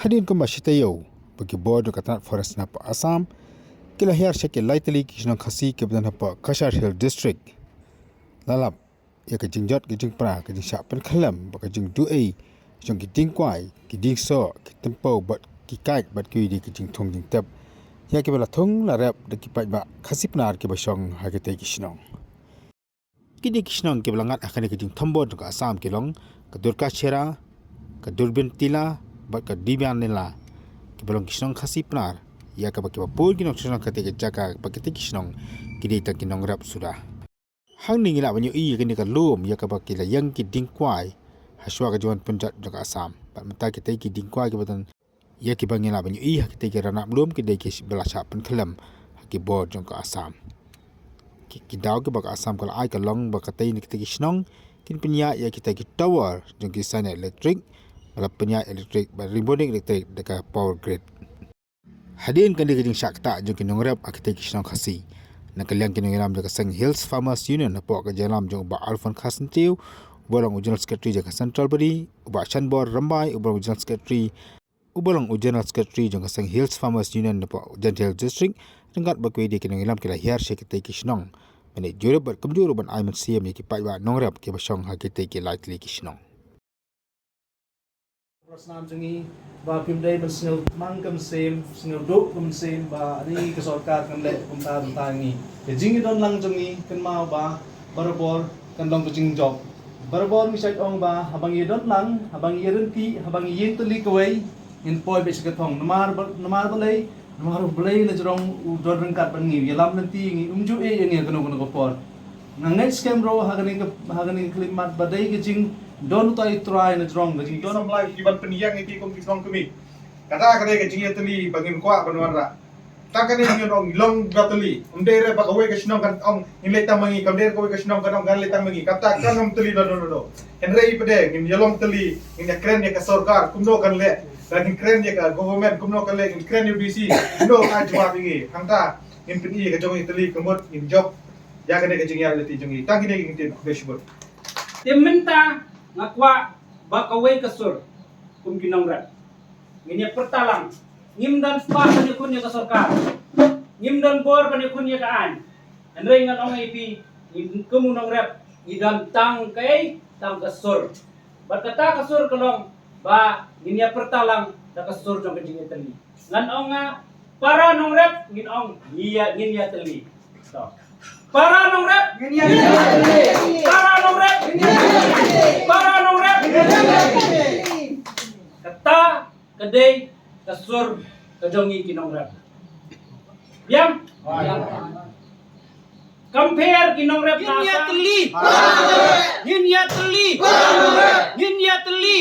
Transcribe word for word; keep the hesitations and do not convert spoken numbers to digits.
Hadien kumba shi taïew ba ki bor jong ka tnat forest na poh Assam ki la hiar sha ki lai tylli ki shnong Khasi kiba don hapoh Cachar Hill District. La lap ïa ka jingjot ka jingpra, ka jingshah pynkhlem bad ka jingduh ei jong ki dieng kwai, ki dieng soh, ki tympew bad ki kait bad kiwei de ki jingthung jingtep ïa kiba la thung la rep da ki paidbah Khasi Pnar kiba shong ha kitei ki shnong. Kine ki shnong kiba la ngat ha kane ka jingthombor jong ka Assam ki long ka Durkachera, ka Durbin Tila bad ka Dibian Nila, kiba long ki shnong Khasi Pnar, ïa kaba kiba bun ki nongshong shnong ha katei ka jaka bad kitei ki shnong ki dei tang ki nongrep suda. Hangne ngi lah ban ïohi ïa kane ka lum ïa kaba ki la ïeng ki dieng kwai ha shuwa ka jingwan pynjot jong ka Assam. Bad mynta kitei ki dieng kwai kiba don ïa kiba ngi lah ban ïohi ha kitei ki ranab lum ki dei kiba la shah pynkhlem ha ki bor jong ka Assam. Ki, ki daw kiba ka Assam ka la ai ka long ba katei na kitei ki shnong kin pynïaid ïa kitei ki tower jong ki saiñ elektrik, ba la pynïaid elektrik, ba rebonding elektrik da ka power grid. Hadien kane ka jingshah ktah jong ki nongrep ha kitei ki shnong Khasi, na ka liang ki nongïalam jong ka seng Hills Farmers Union hapoh ka jingïalam jong u Bah Alphonse Kharsyntiew, uba long u General Secretary jong ka Central Body, u Bah Shanbor Rymbai, uba long u General Secretary, uba long u General Secretary jong ka seng Hills Farmers Union hapoh Jaintia Hills District, ryngkat bad kiwei de ki nongïalam ki la hiar sha kitei ki shnong ban ïa jurip bad kumjuh ruh ban ai mynsiem ïa ki paidbah nongrep kiba shong ha kitei ki lai tylli ki shnong. Snam jong ngi ba phim dei ban sngewthuh ka mynsiem, sngewduh ka mynsiem ba ri ka sorkar kan leh kumta kumta ngi. Ka jingïadon lang jong ngi kynmaw ba barabor kan long ka jingjop. Barabor ngi shait ong ba haba ngi ïadon lang, haba ngi ïarynti, haba ngi ïeng tylli kawei, ngin poi beit sha ka thong. Namar ba, namar balei, namar U Blei la jrong u don ryngkat bad ngi, u ïalam lynti ïa ngi, um ju ïeh ïa ngi ha kano kano ka por. Nga ngeit skhem ruh ha kane ka, ha kane ka khyllipmat ba dei ka jingdon utai U Trai na jrong, ka jingdon U Blei ki ban pynïeng ïa ki kum ki shnong kmie. Kata ka dei ka jingïatylli ba ngin kwah ban wanrah. Tang kane ngi ong long ba tylli. Ym dei re ba kawei ka shnong kan ong ngin leit tang ma ngi, kam dei re kawei ka shnong kan ong kan leit tang ma ngi. Kata kan ym tylli na do na do. Hynrei pat de ngin ïalong tylli, ngin ïakren ïa ka sorkar kumno kan leh. Lada ngin kren ïa ka government kumno kan leh, ngin kren ïa U D C kumno kan jubab ïa ngi. Hangta ngin pyni ïa ka jong ngi tylli ka mut ngin jop ïa kane ka jingïaid lynti jong ngi. Tang kine ngin ktien, khublei shibun. Te mynta nga kwah ba kawei ka sur kum ki nongrep ngin ïa pyrta lang. Ngim don spah ban ïakhun ïa ka sorkar. Ngim don bor ban ïakhun ïa ka aiñ. Hynrei ngan ong ïa phi, ngi kum u nongrep ngi don tang kaei, tang ka sur. Bad kata ka sur ka long ba ngin ïa pyrta lang da ka sur jong ka jingïatylli. Ngan ong nga, para nongrep ngin ong ngi ïa, ngin ïatylli. To. Para nongrep ngin ïatylli. Para nongrep ngin ïatylli. Para nongrep ngin ïatylli. Kata ka dei ka sur ka jong ngi ki nongrep. Biang? Biang. Compare ki nongrep ngin ïatylli. Ngin ïatylli. Ngin ïatylli.